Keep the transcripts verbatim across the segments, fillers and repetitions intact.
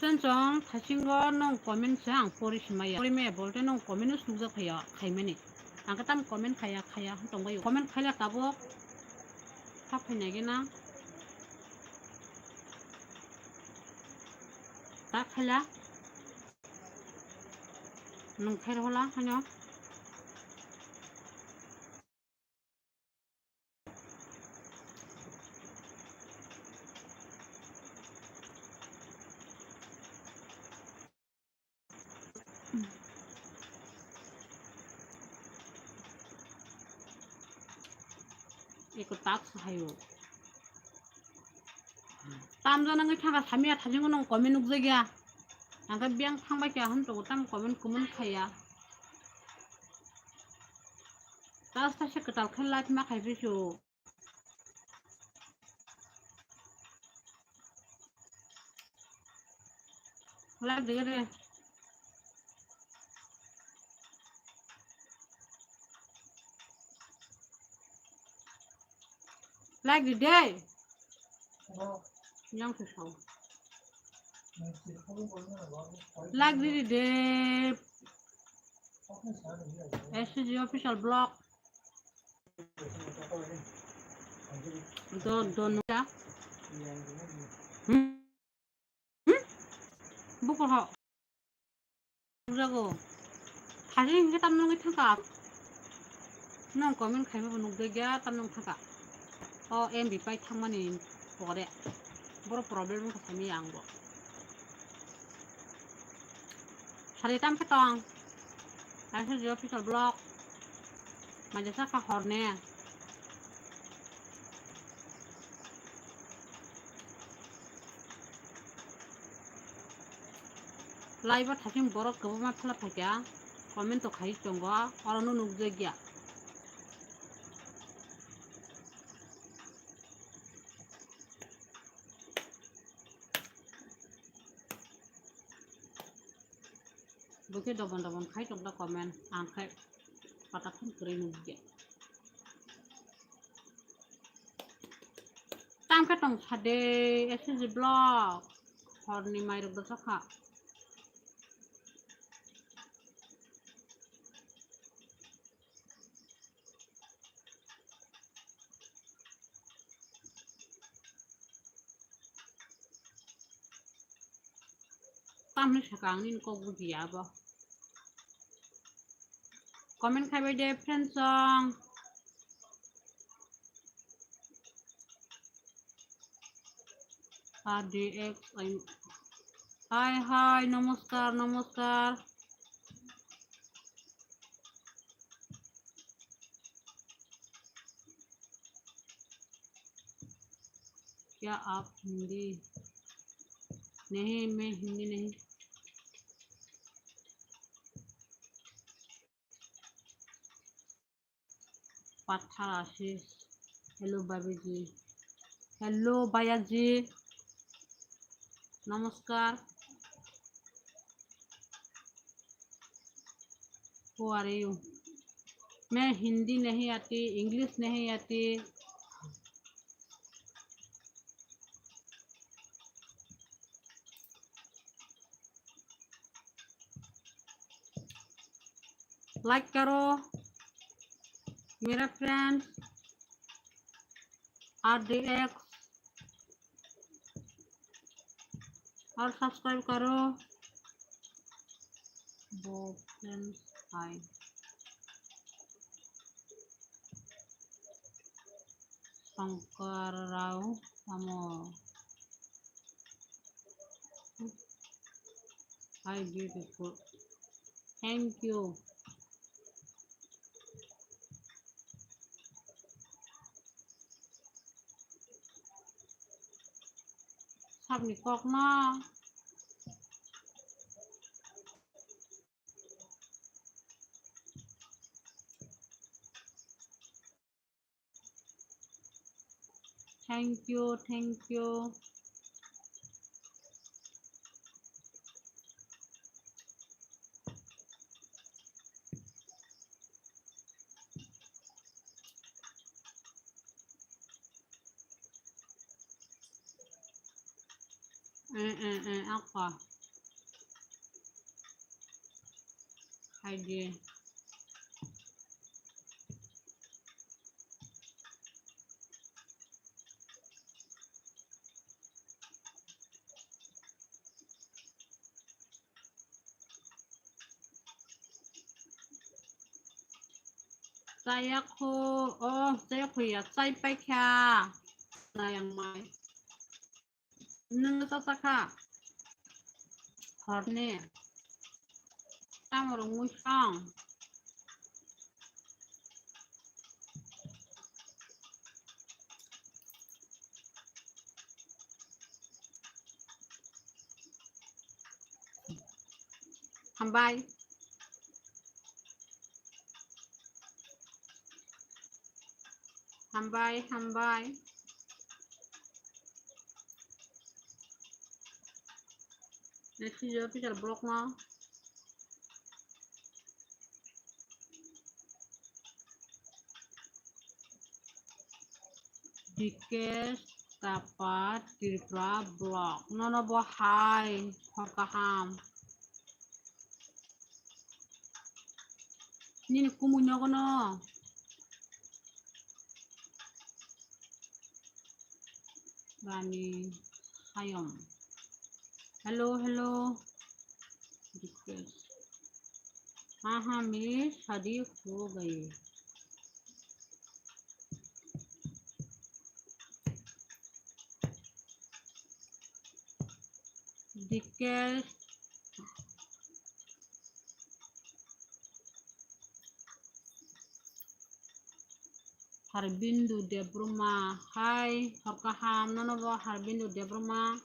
Chwng chwng thaisingo nwng comment se ang pori simaya. Pori maya bolte nwng comment o sukjak phaiya khaimani. Ang khe tam comment khaya khaya hwn tongbaio. Comment khailak tabuk. Thap phainai gena. Ta khaila. Nwng khair hola hano. Eko tak sahayo. Tamjana wngwi thangkha samya thajingo nung comment nukjakya. Angkhe biyang thangbai kha hwn tongo tam comment kumun khaya. Tas ta se kwtal khe live ma khai phi su. Live dege de. Live dege de. Yang se sao. Live dege de. S C G official blog. Do, do, no. Hmm? Hmm? Buko ho. Jago. Hari hingke tam nungwi thangka. Nong comment khaima bo nukjakya tam nung thangka. O M B pai thangmani pore. Boro problem wngkha sami ang bo. Sari tam khe tong. Kaisa jio official blog. Maja saka horne. Live o thaiching borok kwbangma phela phaikha, comment to khai tongo, orono nukjakya. Bokhe dobon dobon khai tongda comment, ang khai patakhon kwrwi nukya. Tang khe tong sade, S C G blog, horni mairok dosa kha. Tamni saka ang nini kok bujiya abo. Comment khai bai de friends song. R D X, I'm, hi, hi, namaskar, namaskar. क्या आप हिंदी नहीं, मैं हिंदी नहीं। Pathar Ashish. Hello, Babi ji. Hello, Baya ji. Namaskar. Who are you? मैं हिंदी नहीं आती, English नहीं आती। Like करो मेरा friends, R D X, और subscribe करो। वो friends, hi। Shankar Rao, tamo? Hi, beautiful. Thank you. Sabni kokno. Thank you, thank you. Eh, eh, eh, ako. Hai di. Chaya khu, oh, chaya khu ya, chai paikha. Nayang mai. Nung cha cha kha. Horni. Tamo rung mui song. Hambai. Hambai, hambai. Next video official blog no. Dikesh Tapa Tripura blog. Nono bo hai, hor kaham. Nini kumui nogo no. Rani Hayom. Hello, hello. Dikesh. हाँ, हाँ, मेरी शादी हो गई। Dikesh Harbindu Debbarma, hai, hor kaham, nono bo Harbindu Debbarma.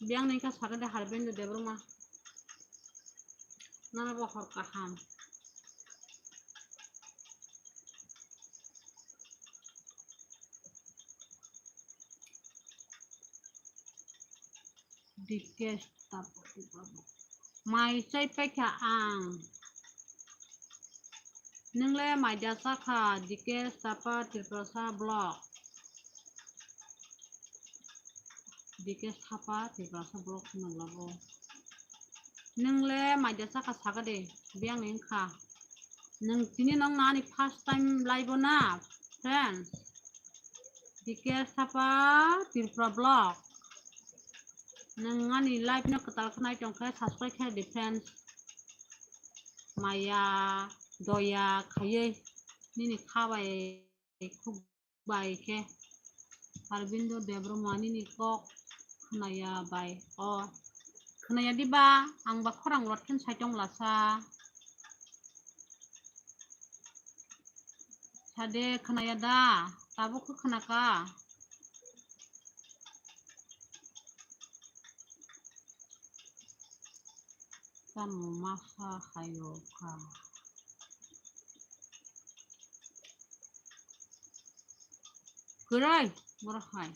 Biyang ni kha sakha de Harbindu Debbarma. Nono bo hor kaham. Dikesh Tapa Tripura. Mai chai paikha ang. Nung le mai da chakha, Dikesh Tapa Tripura sa blog. Dikesh Tapa Tripura sa blog nung labo. Nung le mai da chakha sakha de, biyang ni wngkha. Nung tini nung nani first time live o na, friends. Dikesh Tapa Tripura blog. Nung ani live no kwtal khnai tong khe subscribe khe di friends. Maya, doya khaiwi nini kha bai khuk bai khe. Harbindu Debbarma nini kok khnaya bai. O, khnaya diba? Ang ba khorang lot khe sai tong lasa. Sade khnaya da, tabuk khe khnaka. Tamo masa hayo kha. Kwrwi, borok hai.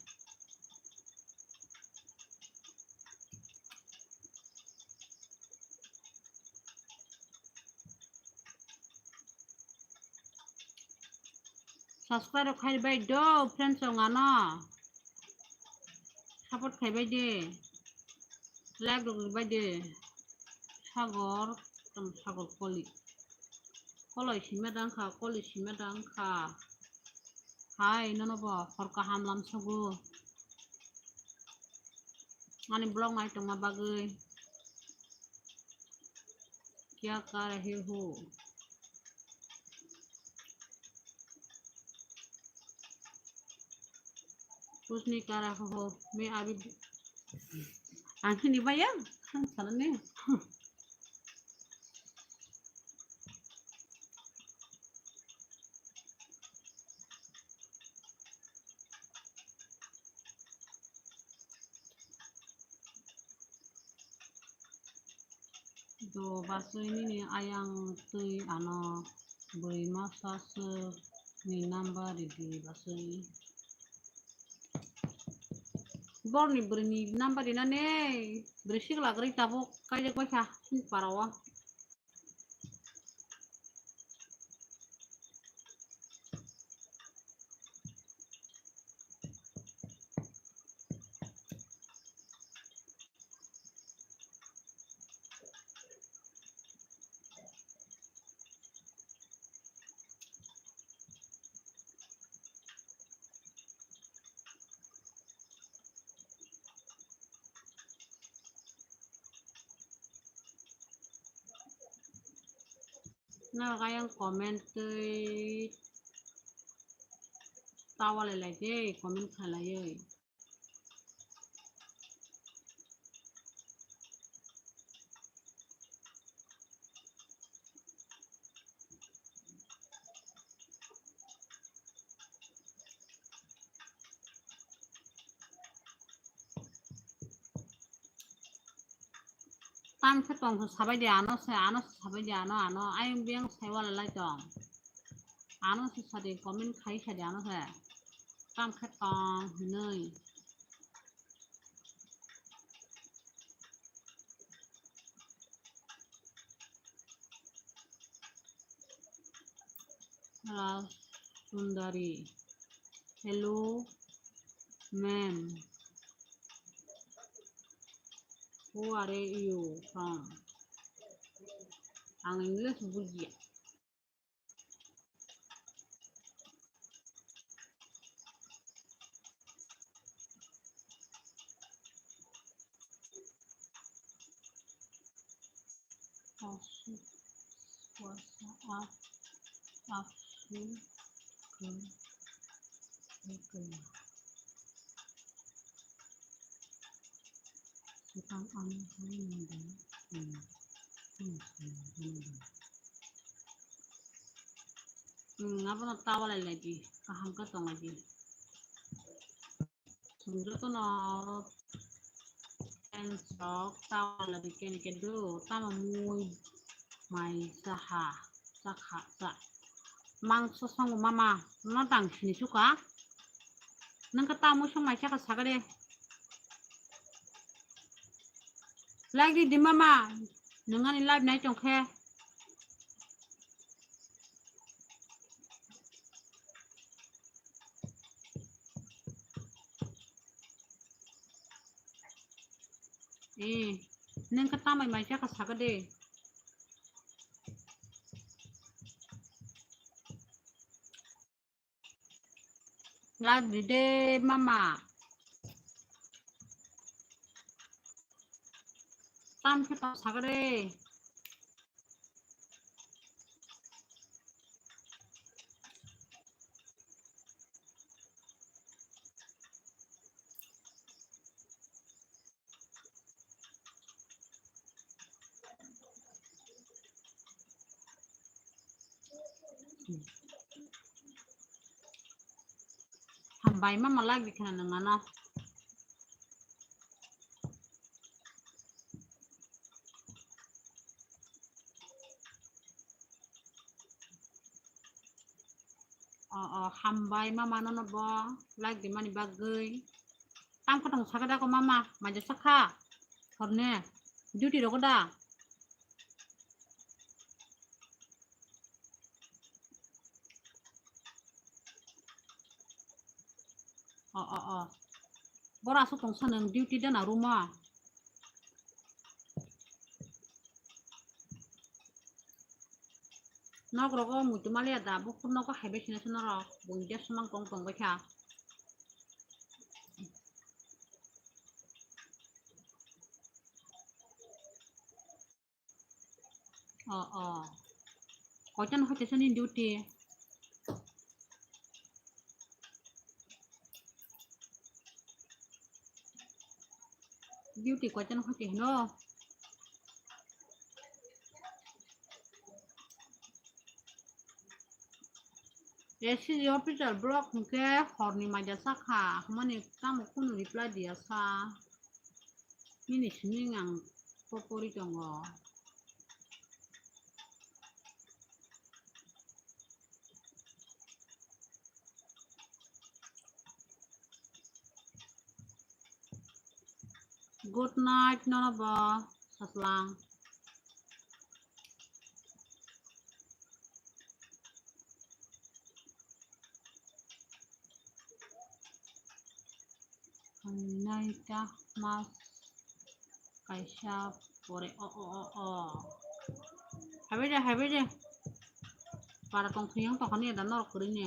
Subscribe rok khai bai do, friends rok ano support khai bai de, like rok bai de. Sagor, tamo sagor koli, koloi sima dang kha, koli sima dang kha. Hai, nono bo hor kaham lamsogo. Ani blog nai tongma bagwi. Kya kar rahe ho? Kuch nahi kar raha ho. Main abhi, ang hini baya, ang sana ne. Do basui nini ayang twi ano bwrwi masa swk ni number ridi basui. Borni bwrwini number rina ne, bwrwi sikla kwrwi tabuk kaijak bai kha chini para o. Norok ayang comment twi tawalai lai de, comment khalaioi. Tam khe tong khe sabai di ano se, ano se sabai di ano, ano. Ayang biyang sai wala lai tong. Ano se sadi comment khai sadi ano se. Tam khe tong hinui. Raj Sundari. Hello, ma'am. Who are you from? Ang English bujiya. Asu, wasa, af, asu, ke, ke. Sukang ang hai nang dong. Hmm. Hmm, hmm, hmm, hmm. Hmm, abono tawalai lai di. Kaham khe tong lai di. Chwng jotono fans rok tawalai di kene khe do. Tamo mui mai chaha, chakha, cha. Mangso songo mama, no tang sini suka. Nang khe tamo song mai chakha sakade. Like di, di mama, nang ani live nai tong khe. Eh, nang khe tamai mai chakha sakade. Live di de mama. Tam khe tong sakre. Hambai mama like di khna nang ano. O, o, hambai mama nono bo like di mani bagwi. Tam kotong sakha da ko mama, maja sakha. Horne duty rogo da. O, o, o. Bora aswk tongsa nwng duty da na room o. Nok rogo muitu maliya da, bukhuk nogo haibai sina se norok, buini jas sumang tong tong bai kha. O, o. Koitan hoite sani duty? Duty koitan hoite hino? S C G officer block hwnkhe horni maida sakha, hwnmani tamo kunu reply diya sa. Nini simi ang kopori tongo. Good night, nono bo, Saslang. Naita mas kaisa pore o, o, o, o. Habai de, habai de. Para tong thuyang tong khani da norok kwrwini.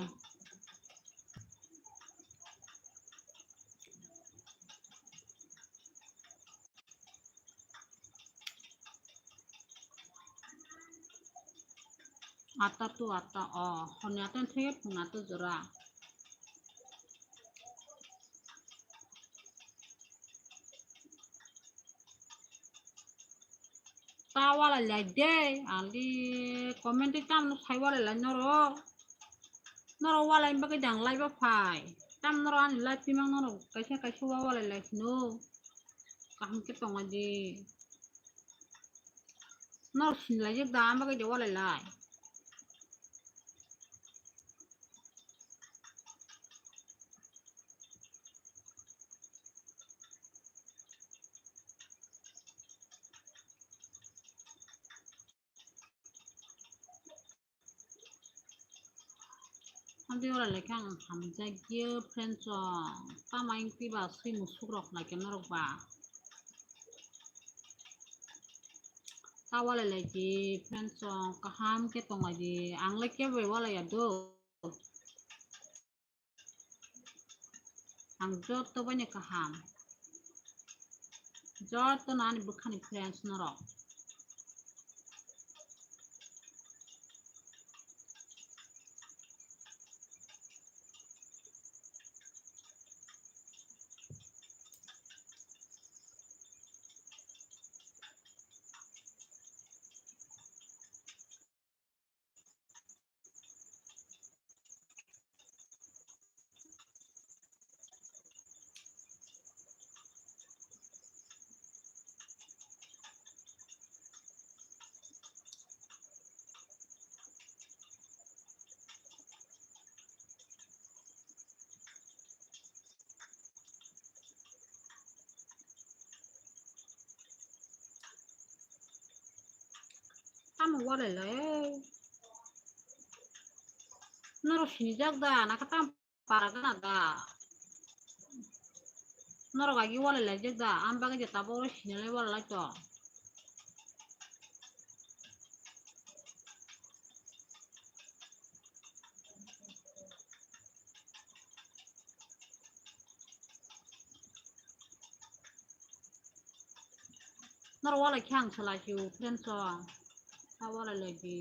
Atta to atta, oh, honi atta theke phung atta jora. Ta walai lai de, ali comment tei tamno sai walai lai norok. Norok walai bagwi dang lai ba phai. Tam norok ani live pimang norok kaisa kaisa wa walai lai sino. Kaham khe tongo di. Norok sini lai jak da, ang bagwi de walai lai. Amtwi ora lekha ang hamjak ye friend chong. Tama ingtwi ba swi musuk rok lai khe norok ba. Ta walai lai di friend chong, kaham khe tong lai di. Ang lai kebo walai ya do. Ang joto bai ni kaham. Joto no ani bwkhani friends norok. Tamo walai lai. Norok sinijak da, naka tam para gana da. Norok agi walai lai jak da, am bagwi je tabuk oro sinilai walai lai tong. Norok walai khe ang salai si o friend song. Ta walai lai di.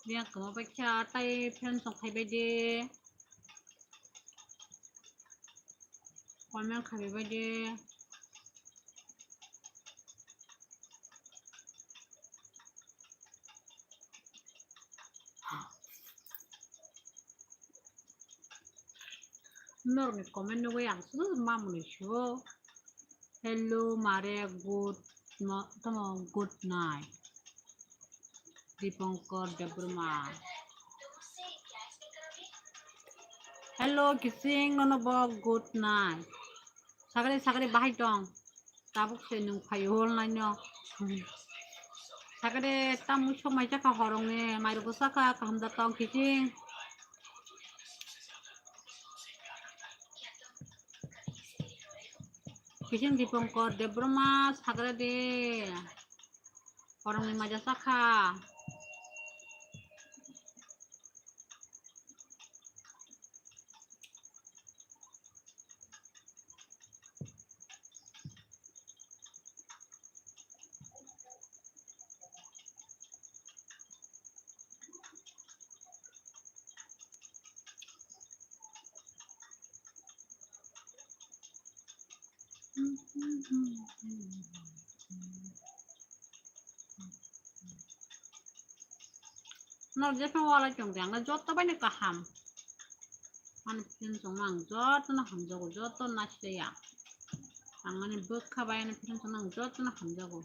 Biyang kwma bai kha tai friend song khai bai di. Comment khai bai di. Norokni comment nugwi ang sudu mamoni suo. Hello, mare, good mo-, tamo, good night. Dipankar Debbarma. Hello, kising, nono bo, good night. Sagri, sagri, bahai tong. Tabuk se nwng phai hol naino. Sakade tamu sok mai jakha horong ni mairok bwsakha kaham da tong kiching. Kiching Dipankar Debbarma sakade horong ni maja sakha. Norok jephang walai tongdi, ang joto bai no kaham. Ani friend chong ang joto no hamjago, joto no naisle ya. Ang ani bwkha bai ani friend chong ang joto no hamjago.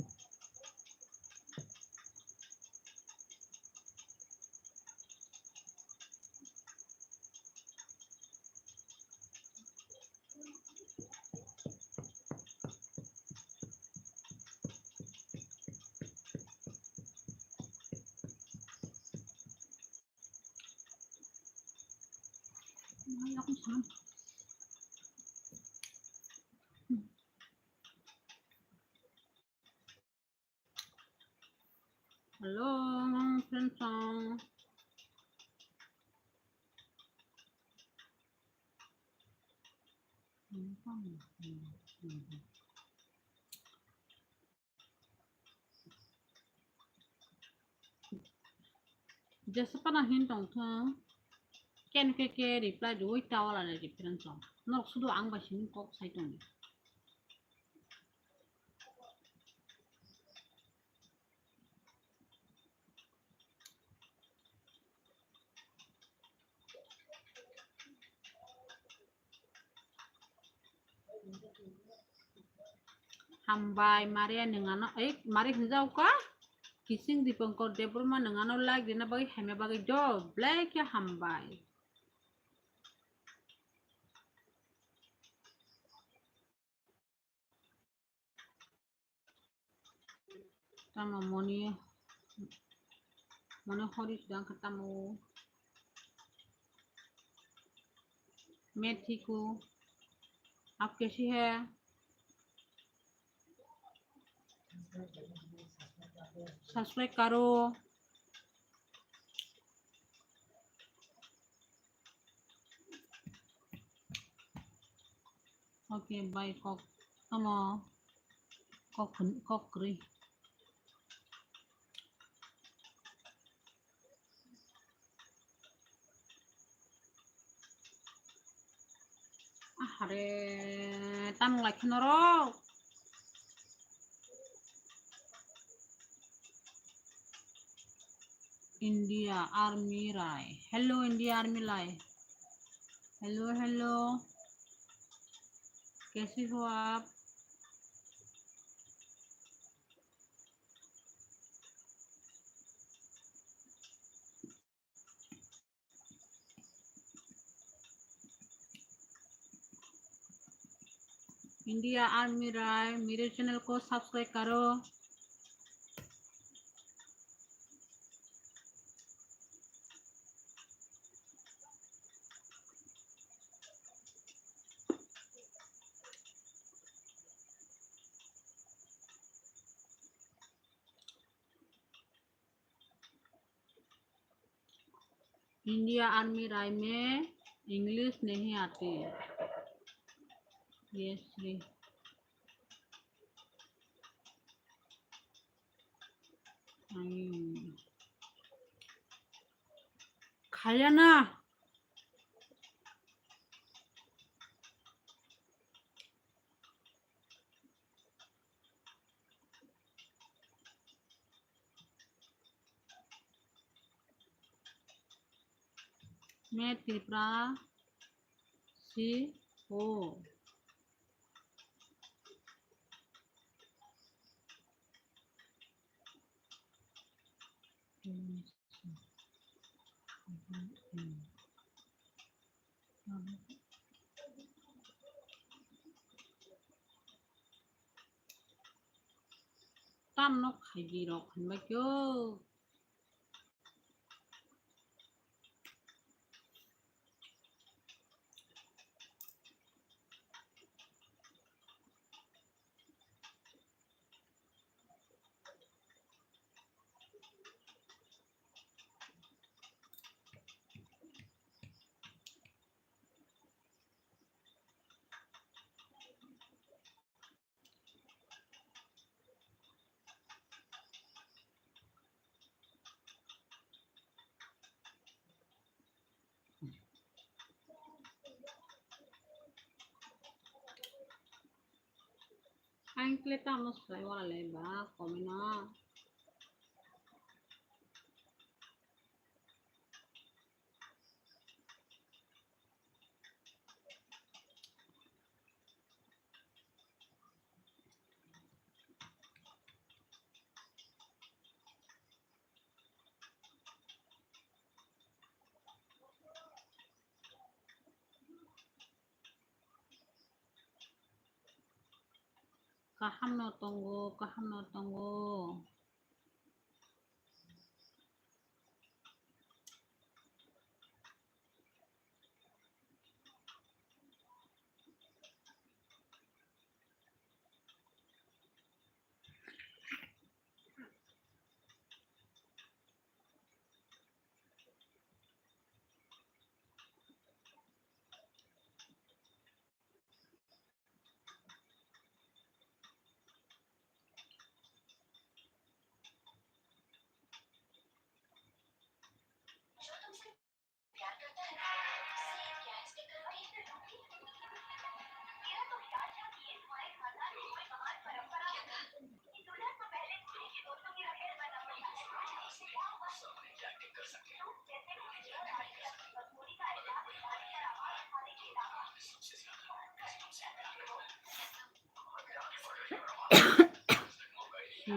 Jesa pana hin tong thung. Ken ke ke reply do oi tawala le difference song. Norok sudu ang bai sini kok sai tong. Hambai Maria nengano, eh, Maria hinjau ka? Kising Dipankar Debbarma nengano like dina bagi hamya bagi jo, black ya hambai. Tamo moni, moni hori dang kha tamo. Methi ko, aap kaisi hai? Subscribe karo. Okay, bye kok. Tamo kok, kok kwrwi. Ahare, tamo lai kheno rok. India Army Rai. Hello, India Army Rai. Hello, hello. कैसे हो आप? India Army Rai, मेरे channel को subscribe करो। India Army Rai में English नहीं आती। Yes, जी। Hmm. Khaya na. मैं त्रिपुरा से हूँ। Tamno khaidi rok hinba kyo. Ang kle tamo slai wala le ba, comment no. Kaham no tongo, kaham no tongo.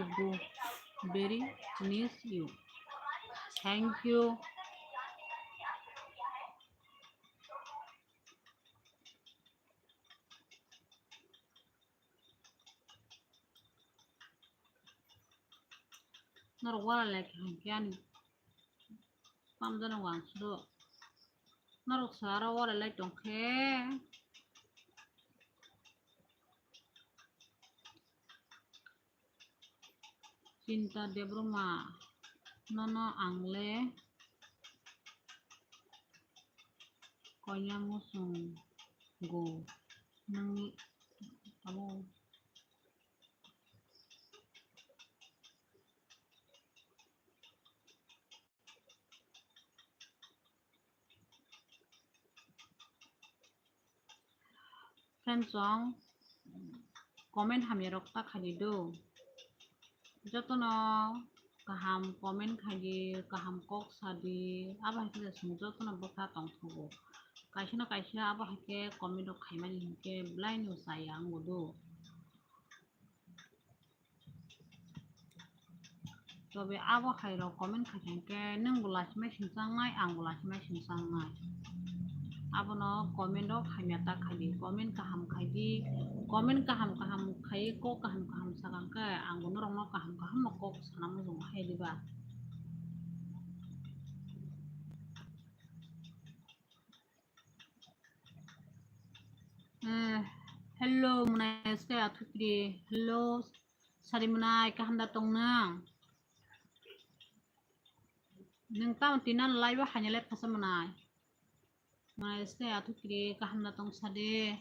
Lugu. Very miss you. Thank you. Norok wala lai kha hwnkhe ani pamjano ang suro. Norok se aro wala lai tongkhe. Chinta Debbarma, nono ang le koinang muchungo nangni abo. Friends song, comment hamya rok ta khaidi do. Jotono kaham comment khaidi, kaham kok sadi, abo hai khe chwng jotono bwkha tongthogo. Kaisa no kaisa abo hai khe comment rok khaimani hinkhe belai no chaya wngo do. Tobe abo hai rok comment khai khe nwng bo lachimai singchangnai, ang bo lachimai singchangnai. Abono comment rok hamya ta khaidi, comment kaham khaidi, comment kaham kaham khai, kok kaham kaham sakha khe ang bo norok no kaham kaham no kok sana muchung hai diba. Eh, hello, mwnai S K Athukri. Hello, sari mwnai, kaham da tong nang? Nung tamo tina live o haina le thasa mwnai. Mwnai S K Athukri, kaham da tong sade.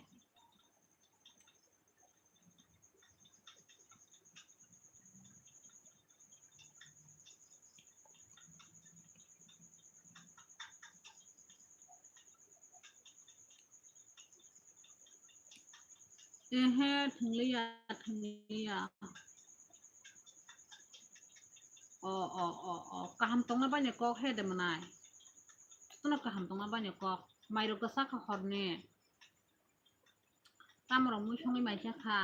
Ehe, thwngliya, thwngliya. O, o, o, o, kaham tongna baino kok he de mwnai. Jotono kaham tongna baino kok. Mairok kwsa kha horni. Tamorok mui songwi maisa kha.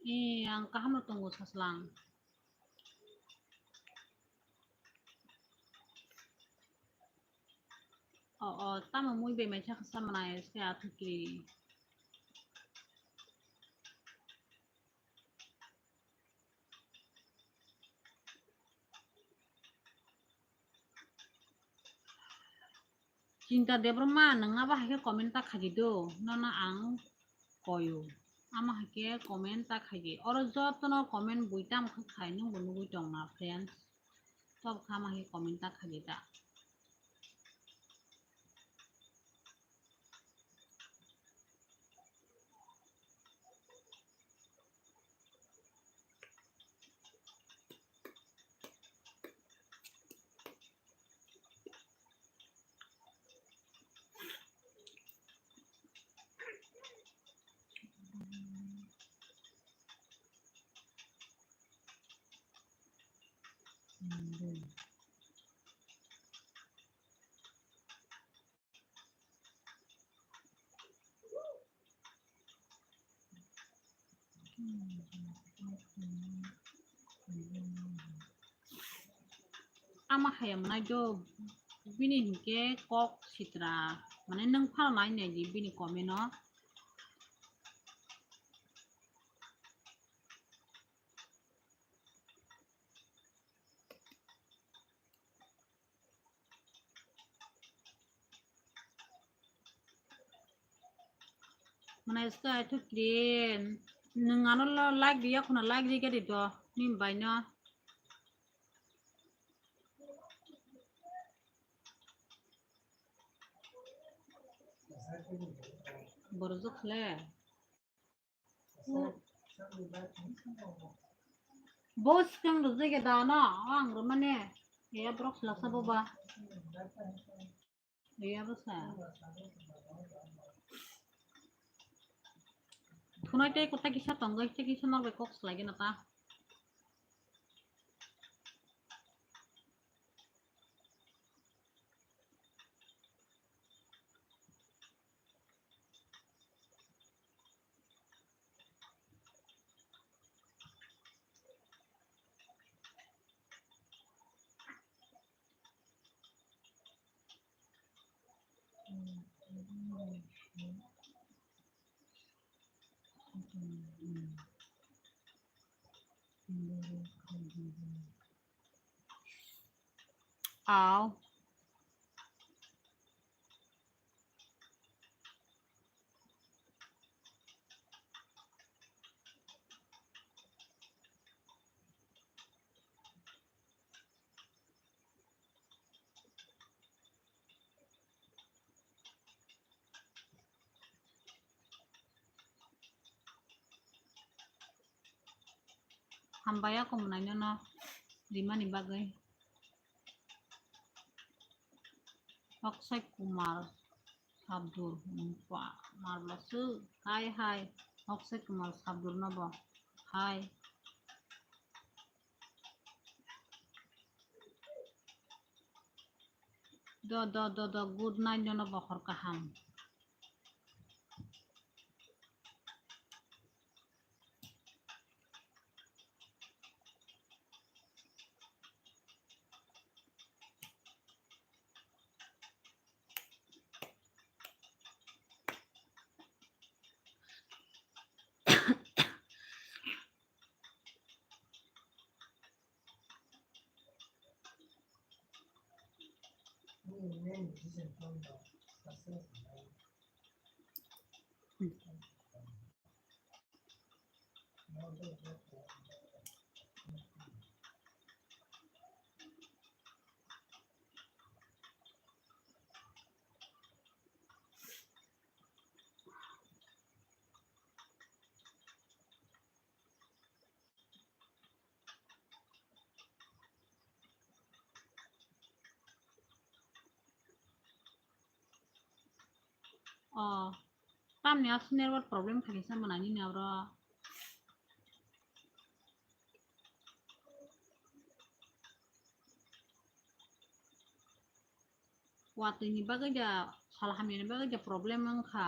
Ee, ang kaham no tongo saslang. O, o, tamo mui bai maisa kha sa mwnai S K Athukri. Chinta Debbarma, nwng abo hai khe comment ta khaidi do, nono ang koyo. Amo hai khe comment ta khaidi. Oro jotono comment bui tamo khe khai, nwng bo nugui tong na, friends. Tob kha amo hai khe comment ta khaidi ta. Ama hayam nai do bini hinkhe kok sitra, mane nwng phano nai nai di bini comment o. Mane S K Athukri, nwng ano lo like riya khuna, like ri gari do, ni bai no. Borok jok khle. Bo swkang rwjak ya da no, ang rwmani. Ya borok swlaksa bo ba. Ya bo sa. Thunai tei kwtai kisa tongo, tei kisa nok bai kok swlai gana ta. Aw. Hambai ya, kok mwnai nono rimani bagwi. Akshay Kumar Sabdur, hmm, pa, mar bla su, hai, hai, Akshay Kumar Sabdur no bo, hai. Do, do, do, do, good night, nono bo hor kaham. O, tamni aswk network problem khaikhe sa mwnani ni oro. Watwi ni bagwi ja, sal hamya ni bagwi ja problem wngkha.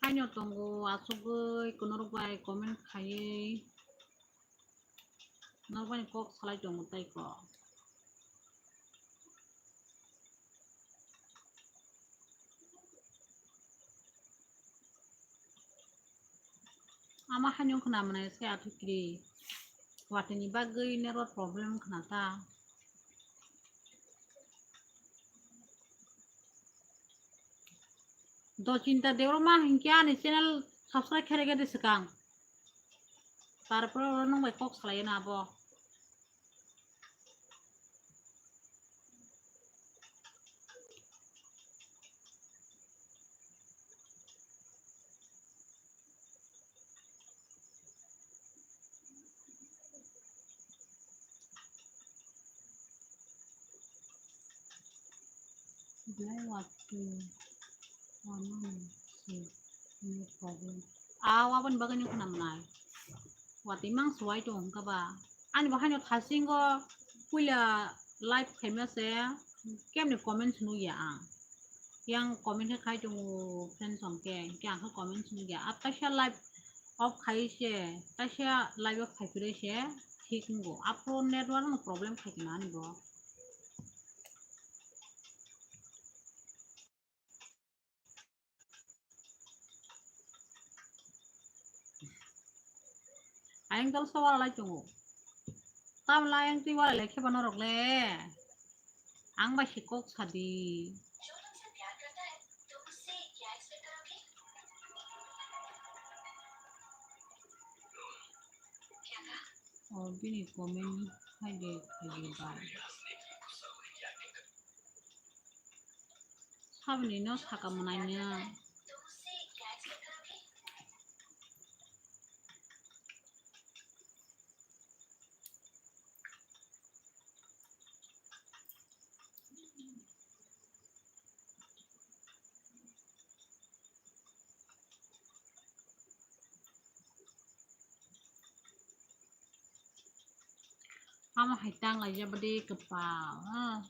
Haino tongo, achugwi kunorok bai comment khaiwi norok bai kok salai tongo tei kok. Ama haino khna mwnai se athukri. Watwi ni bagwi network problem khna ta. Do chinta de oro ma hinkhe ani channel subscribe khe rega de swkang. Tarpore oro nwng bai kok salai na abo. Belai watwi, ano se, no problem. Ah, aboni bagwi no khna mwnai. Watwi mang suwai tong wngkha ba. Ani bo haino thasingo puila live khaima se kemni comments nukya ang. Yang comment khe khai tongo friends hwnkhe, hwnkhe ang khe comments nukya. Ap kaisa live off khai se, kaisa live off khai phire se thik wngo. Aphuru network no problem khai khe na ani bo. Ayang dol sa wala lai tongo. Tamla ayang twi wala lai kheba norok le. Ang bai se kok sadi. O bini comment hai de khai de bai. Saboni no saka mwnai no. Amo hai tang lai jaba de kwpal, ah.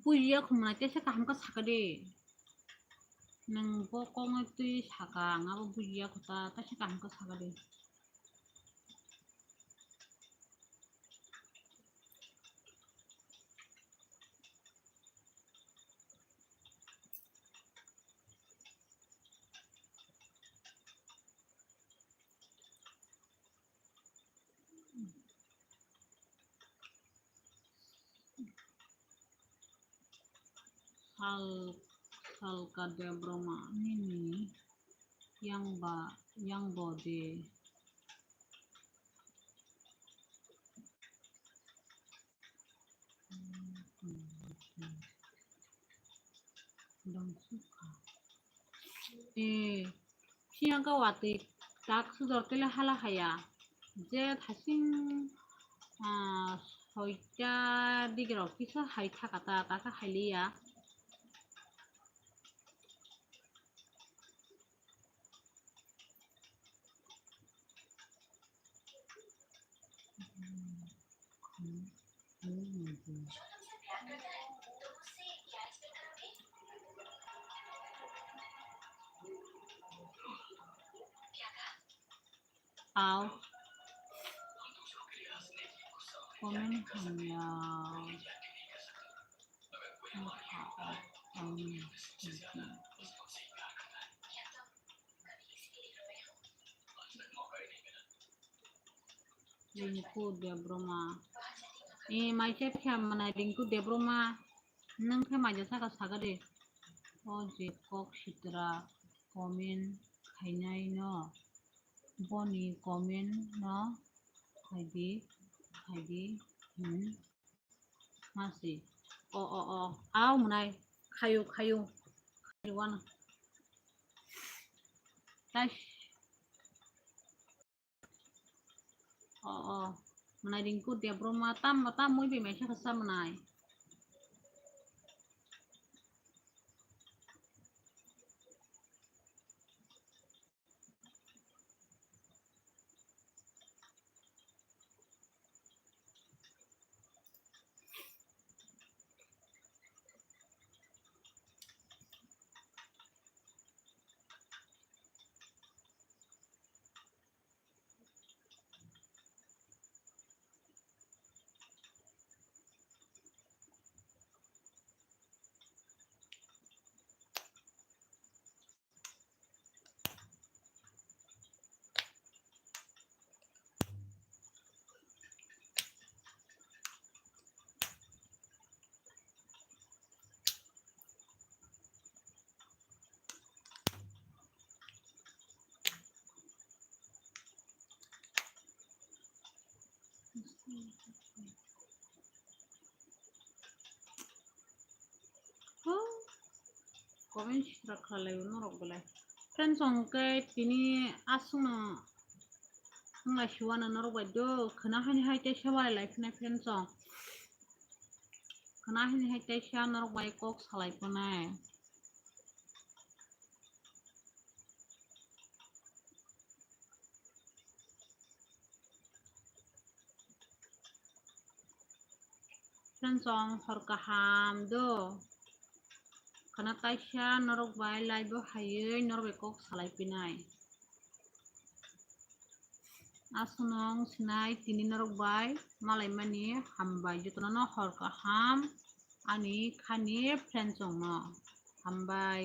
Bujiya khumna tesa kaham khe sakadi. Nwng bo kokno twi saka, ang abo bujiya kho ta, tesa kaham khe sakadi. Sal, Salka Debbarma nini yang ba, yang bo de. Eh, phiya khe watwi tak sujor tele hala haya. Je thasing, ah, soita digrok kisa hai thaka ta, ta khe hai liya. Aw. Comment hamya. Rinku Debbarma. Eh, mai khe phiya mwnai Rinku Debbarma. Nwng khe mai jasa ka saga de. O je kok sitra comment khainai no. Boni comment no khaidi, khaidi, hmm. Masi. O, o, o. Aw mwnai. Khayu, khayu. Khayu wano. Taish. O, o. Mwnai Rinku Debbarma tam, tam mui bi mai khe sa mwnai. Comment sitra khlai norok belai. Friends, hwnkhe tini aswkno wnglai siwano norok bai do khwna hani hai tei sewalai lai phina friends, hwnkhe khwna hani hai tei sa norok bai kok salai phunai. Friends, hor kaham do. Khwna taisa norok bai live o haiwi norok bai kok salai pinai. Aswkno wng sinai tini norok bai malaimani hambai jotono no hor kaham ani khani friends rok no hambai.